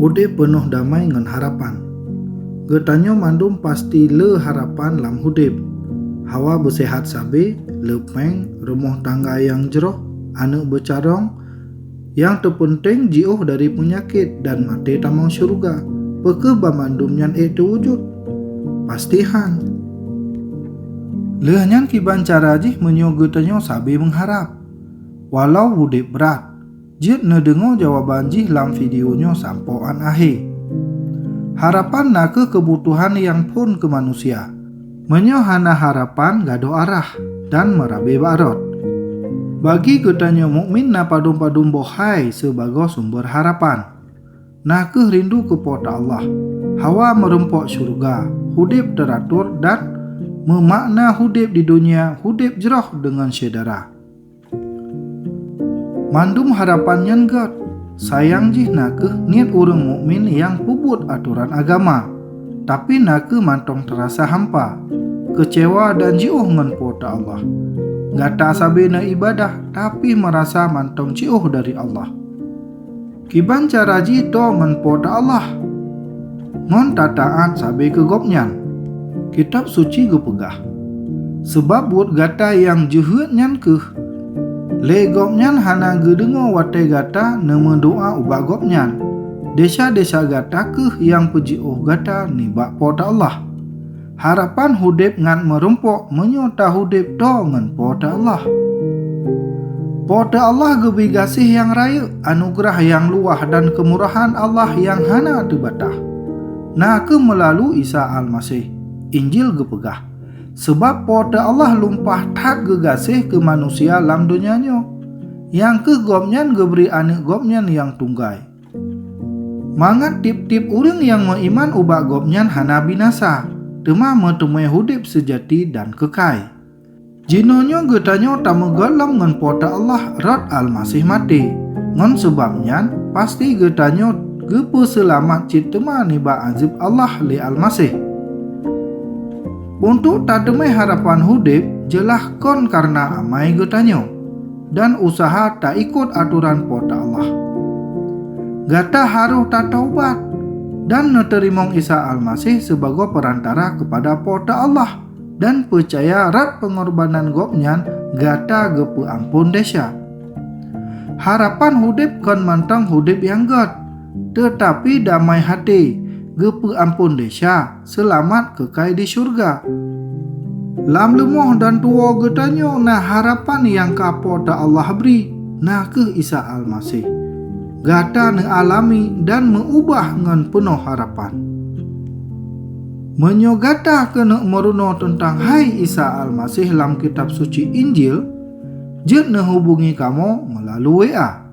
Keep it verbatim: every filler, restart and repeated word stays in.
Udeb peunoh damai ngon harapan. Geutanyoe mandum pasti le harapan lam udeb. Hawa beuseuhat sabe, le péng, rumoh tangga nyang jroh, aneuëk beucarông, nyang teupeunteng jiôh dari peunyakét dan maté tamong syeuruga. Peu kheueh banmandum nyan ék teuwujud? Pasti han. Lheueh nyan kiban cara jih meunyoe geutanyoe sabe meuharab? Walau udeb brat, jeuet neudeungoe jawaban jih lam video nyoe sampoe án akhé. Harapan na kheueh keubutuhan nyang phon keu manusia. Meunyoe hana harapan, gadôh arah dan meurabe bak rot. Bagi geutanyoe mukmin na padum-padum boh hai sibagoe sumber harapan. Na kheueh rindu keu Po teu Allah, hawa meurumpok syeuruga, udeb teuratur dan meumakna udeb di donya udeb jroh deungon syedara. Mandum harapan nyan gét. Sayang jih na kheueh niet ureuëng mukmin nyang peubuet atoran agama, tapi na kheueh mantong teurasa hampa, keucewa dan jiôh ngon Po teu Allah. Gata sabe na ibadah, tapi meurasa mantong jiôh dari Allah. Kiban cara jih toe ngon Po teu Allah? Ngon tataát sabe keu Gobnyan. Kitab Suci geupeugah, "Sabab buet gata nyang jeuhet nyan kheueh, lé Gobnyan hana geudeungoe watée gata neumeudoá ubak Gobnyan. Desya-desya gata kheueh nyang peujiôh gata nibak Po teu Allah." Harapan udeb ngat meurumpok meunyoe taudeb toe ngon Po teu Allah. Po teu Allah geubri gaséh nyang rayeuk, anugeurah nyang luwah dan keumurahan Allah nyang hana teubatah, na kheueh meulalu Isa Almaseh. Injil geupeugah, "Sabab Po teu Allah lumpah that geugaséh keu manusia lam donya nyoe, nyang kheueh Gobnyan geubri Aneuëk Gobnyan nyang tunggai, mangat tieb-tieb ureuëng nyang meuiman ubak Gobnyan hana binasa, teuma meuteumé udeb seujati dan keukai." Jinoenyoe geutanyoe tameugolom ngon Po teu Allah rot Almaseh maté. Ngon sabab nyan, pasti geutanyoe geupeuseulamat cit teuma nibak azeub Allah lé Almaseh. Untuk tateumé harapan udeb, jeulaih kon kareuna amai geutanyoe dan useuha taikot atoran Po teu Allah. Gata harôh tataubat dan neuteurimong Isa Almaseh sibagoe peurantara keupada Po teu Allah dan peucaya rot peungorbanan Gobnyan gata geupeuamphon desya. Harapan udeb kon mantong udeb nyang gét, teutapi damai até, geupeuamphon desya, seulamat keukai di syeuruga. Lam leumoh dan tuwoe geutanyoe na harapan nyang ka Po teu Allah bri, na kheueh Isa Almaseh. Gata neualami dan meuubah ngon peunoh harapan. Meunyoe gata keuneuk meurunoe teuntang hai Isa Almaseh lam Kitab Suci Injil, jeuet neuhubungi kamoe meulalu W A.